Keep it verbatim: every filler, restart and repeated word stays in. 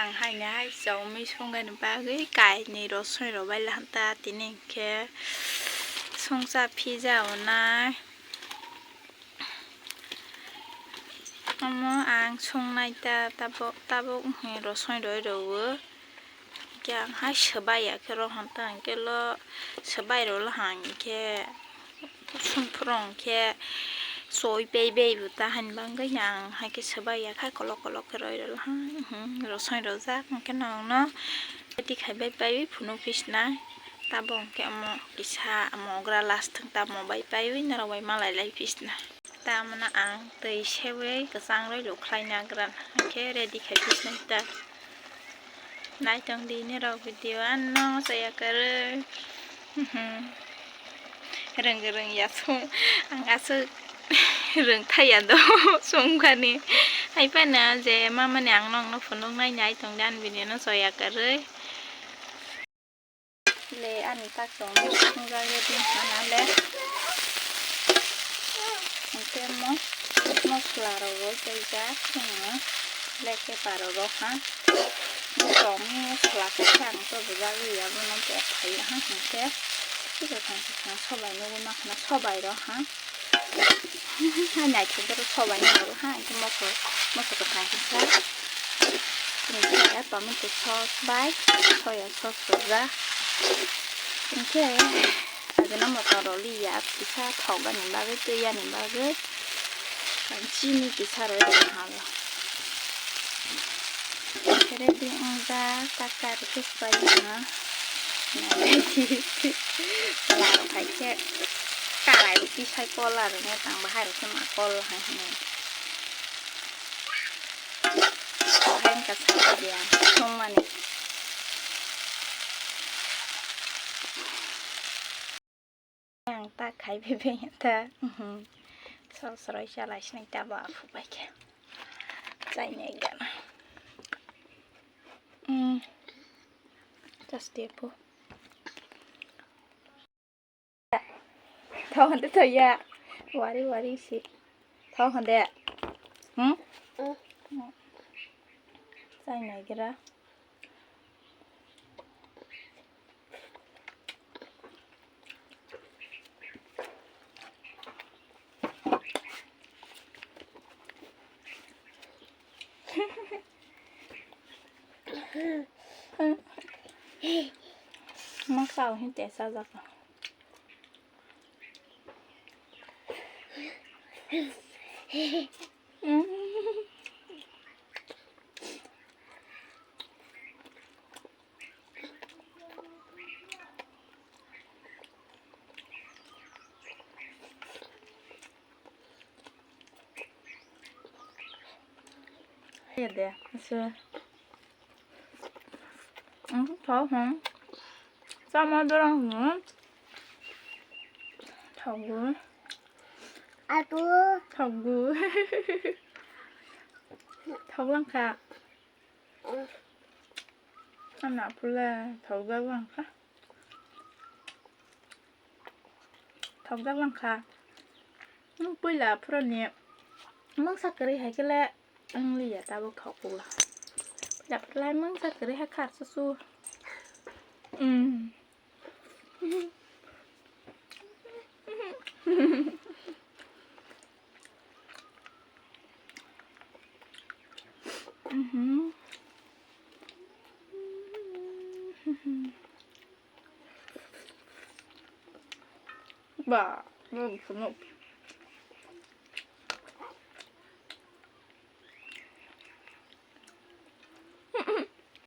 Ang haino hai chomwi songani bagwi kainwi rosoi rw bailahanta, tini hinkhe songcha phija onai. Omo ang songnai ta tabuk, tabuk wngkhe rosoi rw rw o. Hinkhe ang hai swbai ya khe rohon ta hinkhe lo swbai rw lahang hinkhe. Sumphuru hinkhe soi bai bai bo ta hani bagwi ang hai khe swbai ya khai kolok kolok khe roi rw lahang, rosoi rw jak hinkhe nokno ready khai bai pai phunuk phisna. Tabuk hinkhe omo kisa mogra last thung tamo bai paiwi norok bai malai lai phisna. Tamno ang twi sewi kwchang roi lukhlai na gran hinkhe ready khai phisna ta. Naitong di nirok video ano chaya kwrwi. Rwng rwng ya song ang aswk rwng thai ya do songkani. Hai phano je mamani ang nokno phunuk nai naitong di ani video no chaya kwrwi. Le ani tak tong songja ye din hana le. Hinkhe mo mosla rok roi tei jak chwng black pepper rok rw ha. Tong mosla khe ang to bujak ri ya bono black khai ha hinkhe. Kisa thang kisa sobai nugwi ma khana sobai rw ha. Naithok oro sobai ni oro ha, hingke moso, moso kwthang kisa. Hingke tomato sauce bai soya sauce rwjak. Hingke ajino motor rw liya, kisa thok ani bagwi, twi ani bagwi. Chini kisa rw ha. Ready wngjak, taka rikhe swbai wngkha. Kola rok hai khe karai rok tisai kola rok nw tang bahai rok khe ma kol hai hwnwi. Hai wngkha sadia songmani. Ang ta khai phai phai ta. Mhm. Sauce roi chalai sinai ta ba phu bai khe. Chai nai gana. Mm. Just dia phu. Thau hande thau ya. Wari wari si. Thau hande. Hmm? Mm. Chai nai gira. Masa o hin tesa jaka. Ye de, ase. Ang thok, hmm. Sama dorang, hmm. Thok gu. Aku. Thok gu. Thok lang kha. Ano aphuru le thokjak lang kha. Thokjak lang kha. Nwng puila aphuruni mungsa kwrwi hai khe le wng li ya, tabuk thok puila. Puila aphuru le mungsa kwrwi hai kha su su. Mm. Mhm. Ba, ba, phunuk.